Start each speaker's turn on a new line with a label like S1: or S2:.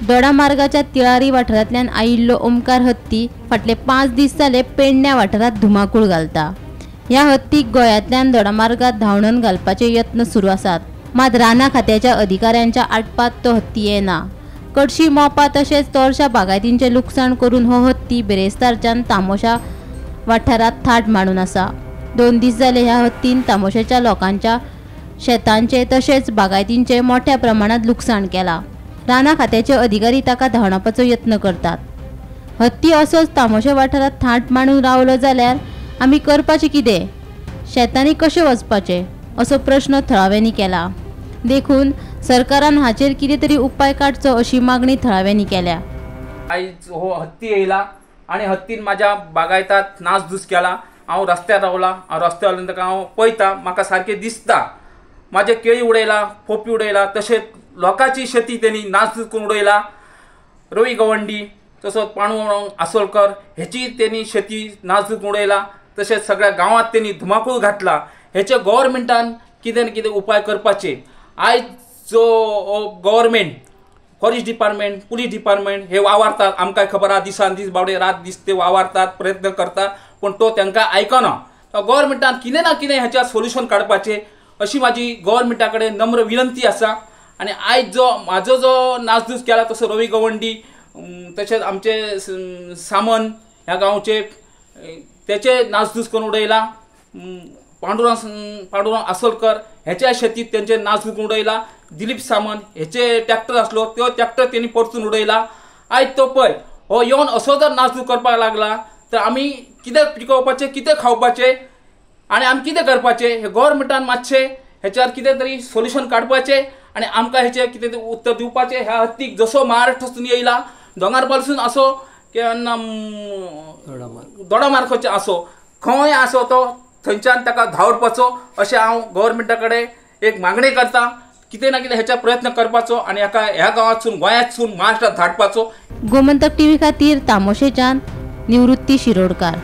S1: दोडामार्गाच्या तिळारी वाठारांतल्यान आयिल्लो ओमकार हत्ती फाटले 5 दीस जाले पेडण्या वाठारांत धुमाकूळ घालता। ह्या हत्तीक गोंयांतल्यान दोडामार्गात धांवडून घालपाचे यत्न सुरू आसात, मात राना खात्याच्या अधिकाऱ्यांच्या आटपात तो हत्ती येना। कडशी मोपा तशेंच तोरशा बागायतींचें लुकसाण करून हो हत्ती बिरेस्तारच्यान तामोशा वाठारांत थाट मांडून आसा। 2 दीस जाले ह्या हत्तीन तामोशाच्या लोकांच्या शेतांचे तशेंच बागायतींचे मोठ्या प्रमाणात लुकसाण केलां। राना खात्याचे अधिकारी ताका धांवडावपाचो यत्न करतात। हत्ती असोच तामोशा वाठारांत थाट मांडून रावलो जाल्यार आमी करपाचें कितें, शेतांनी कशें वचपाचें असो प्रश्न थळाव्यांनी केला। देखून सरकारान हाचेर कितें तरी उपाय काडचो अशी मागणी थळाव्यांनी केल्या।
S2: आयज हो हत्ती येयला आनी हत्तीन म्हाज्या बागायतात नासधूस केला। हांव रस्त्यार रावला, हांव रस्त्यार रावल्या ताका हांव पळयता, म्हाका सारकें दिसता म्हाजे केळी उडयला, पोपी उडयला, तशेंच लोकांची शेती तेणी नासधूस करून उडयला। रवी गवंडी तसोच पांडुरंग आसोलकर हेची तेणी शेती नासधूस करून उडयला। तशेंच सगळ्या गांवांत तेणी धुमाकूळ घातला। हेचे गव्हर्मेंटान कितें ना कितें उपाय करपाचे। आयज जो government, forest department, police department हे वावरतात, आमकां खबर आहा, दिसान दीस बावडे रात दीस ते वावरतात, प्रयत्न करतात, पूण तो तांकां आयकना। तो गव्हर्मेंटान कितें ना कितें हेच्या सोल्युशन काडपाचें अशी म्हाजी गव्हर्मेंटा कडेन नम्र विनंती आसा। आनी आयज जो म्हाजो जो नासधूस केला तसो रवी गवंडी तशेंच आमचे सामन ह्या गांवचे तेचे नासधूस करून उडयला। पांडुरंग आसोलकर हेच्या शेतीत तेंचे नासधूस करून उडयला। दिलीप सामंत हेचे ट्रॅक्टर आसलो तो ट्रॅक्टर तेणी परतून उडयला। आयज तो पळय हो येवन असो जर नासधूस करपाक लागला तर आमी कितें पिकोवपाचें, कितें खावपाचें आनी आमी कितें करपाचें हे गव्हर्मेंटान मातशें हेच्यार कितें तरी सोल्युशन काडपाचें आनी आमकां हेचें कितें तरी उत्तर दिवपाचें। ह्या हत्तीक जसो महाराष्ट्रासून येयला, दोंगरपासून आसो केन्ना दोडामार्गाचें आसो, खंय आसो तो थंयच्यान ताका धांवडपाचो अशें हांव गव्हर्मेंटा कडेन एक मागणी करता। कितें ना कितें हेच्या प्रयत्न करपाचो आनी हाका ह्या गांवांतसून, गोंयांतसून महाराष्ट्रांत धाडपाचो।
S1: गोमंतक टीव्ही खातीर तामोशेच्यान निवृत्ती शिरोडकार।